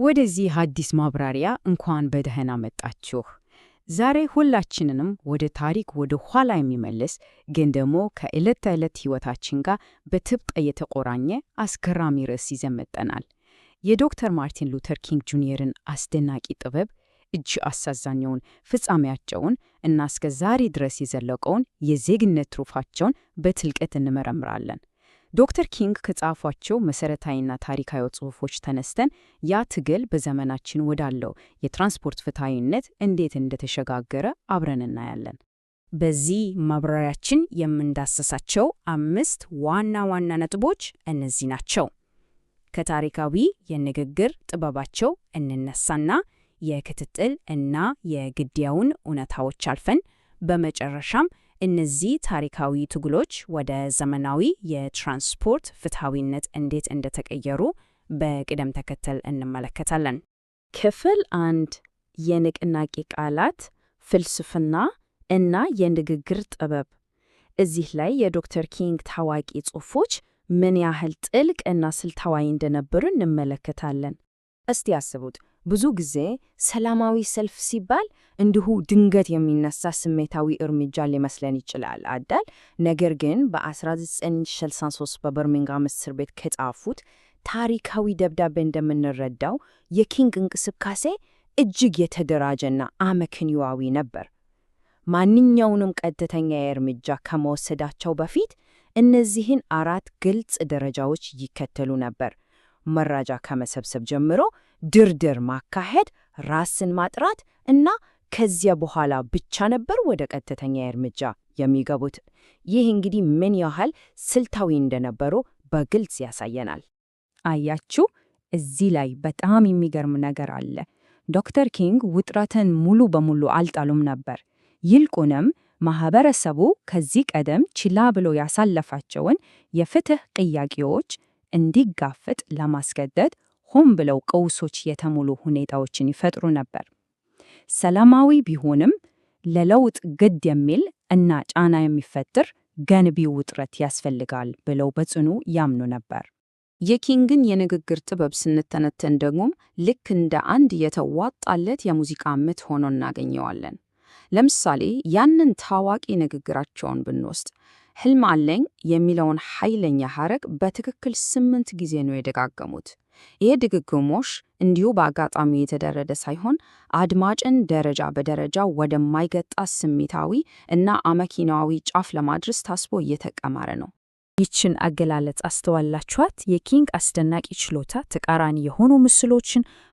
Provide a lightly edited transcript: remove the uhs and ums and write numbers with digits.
ወደዚህ አዲስ ማብራሪያ እንኳን በደህና መጣችሁ። ዛሬ ሁላችንንም ወደ ታሪክ ወደ ኋላ የሚመልስ ግን ደግሞ ከዕለት ተዕለት ሕይወታችን ጋር በጥብቅ የተቆራኘ አስገራሚ ርዕስ ይዘን መጥተናል። የዶክተር ማርቲን ሉተር ኪንግ ጁኒየርን አስደናቂ ጥበብ፣ እጅግ አሳዛኛውን ፍጻሜያቸውን እና እስከ ዛሬ ድረስ የዘለቀውን የዜግነት ትሩፋቸውን በጥልቀት እንመረምራለን። ዶክተር ኪንግ ከጻፏቸው መሠረታዊና ታሪካዊ ጽሑፎች ተነስተን ያ ትግል በዘመናችን ወዳለው የትራንስፖርት ፍትሐዊነት እንዴት እንደተሸጋገረ አብረን እናያለን። በዚህ ማብራሪያችን የምንዳሰሳቸው አምስት ዋና ዋና ነጥቦች እነዚህ ናቸው። ከታሪካዊ የንግግር ጥበባቸው እንነሳና የክትትል እና የግድያውን እውነታዎች አልፈን በመጨረሻም እነዚህ ታሪካዊ ትግሎች ወደ ዘመናዊ የትራንስፖርት ፍትሐዊነት እንዴት እንደተቀየሩ በቅደም ተከተል እንመለከታለን። ክፍል 1፦ የንቅናቄ ቃላት፣ ፍልስፍና እና የንግግር ጥበብ። እዚህ ላይ የዶክተር ኪንግ ታዋቂ ጽሑፎች ምን ያህል ጥልቅ እና ስልታዊ እንደነበሩ እንመለከታለን። እስቲ አስቡት፣ ብዙ ጊዜ ሰላማዊ ሰልፍ ሲባል እንዲሁ ድንገት የሚነሳ ስሜታዊ እርምጃ ሊመስለን ይችላል አይደል? ነገር ግን በ1963 በበርሚንግሃም እስር ቤት ከጻፉት ታሪካዊ ደብዳቤ እንደምንረዳው የኪንግ እንቅስቃሴ እጅግ የተደራጀና አመክንዮአዊ ነበር። ማንኛውንም ቀጥተኛ እርምጃ ከመወሰዳቸው በፊት እነዚህን አራት ግልጽ ደረጃዎች ይከተሉ ነበር። መረጃ ከመሰብሰብ ጀምሮ ድርድር ማካሄድ፣ ራስን ማጥራት እና ከዚያ በኋላ ብቻ ነበር ወደ ቀጥተኛ እርምጃ የሚገቡት። ይህ እንግዲህ ምን ያህል ስልታዊ እንደነበሩ በግልጽ ያሳየናል። አያችሁ፣ እዚህ ላይ በጣም የሚገርም ነገር አለ። ዶክተር ኪንግ ውጥረትን ሙሉ በሙሉ አልጠሉም ነበር። ይልቁንም ማህበረሰቡ ከዚህ ቀደም ችላ ብሎ ያሳለፋቸውን የፍትህ ጥያቄዎች እንዲጋፈጥ ለማስገደድ ሆን ብለው ቀውሶች የተሞሉ ሁኔታዎችን ይፈጥሩ ነበር። ሰላማዊ ቢሆንም ለለውጥ ግድ የሚል እና ጫና የሚፈጥር ገንቢ ውጥረት ያስፈልጋል ብለው በጽኑ ያምኑ ነበር። የኪንግን የንግግር ጥበብ ስንተነተን ደግሞ ልክ እንደ አንድ የተዋጣለት የሙዚቃ ምት ሆኖ እናገኘዋለን። ለምሳሌ ያንን ታዋቂ ንግግራቸውን ብንወስድ "ህልም አለኝ" የሚለውን ኃይለኛ ሐረግ በትክክል 8 ጊዜ ነው የደጋገሙት። ይህ ድግግሞሽ እንዲሁ በአጋጣሚ የተደረደ ሳይሆን አድማጭን ደረጃ በደረጃ ወደማይገጣ ስሜታዊ እና አመክንዮአዊ ጫፍ ለማድረስ ታስቦ እየተቀመረ ነው። ይችን አገላለጽ አስተዋላችኋት? የኪንግ አስደናቂ ችሎታ ተቃራኒ የሆኑ ምስሎችን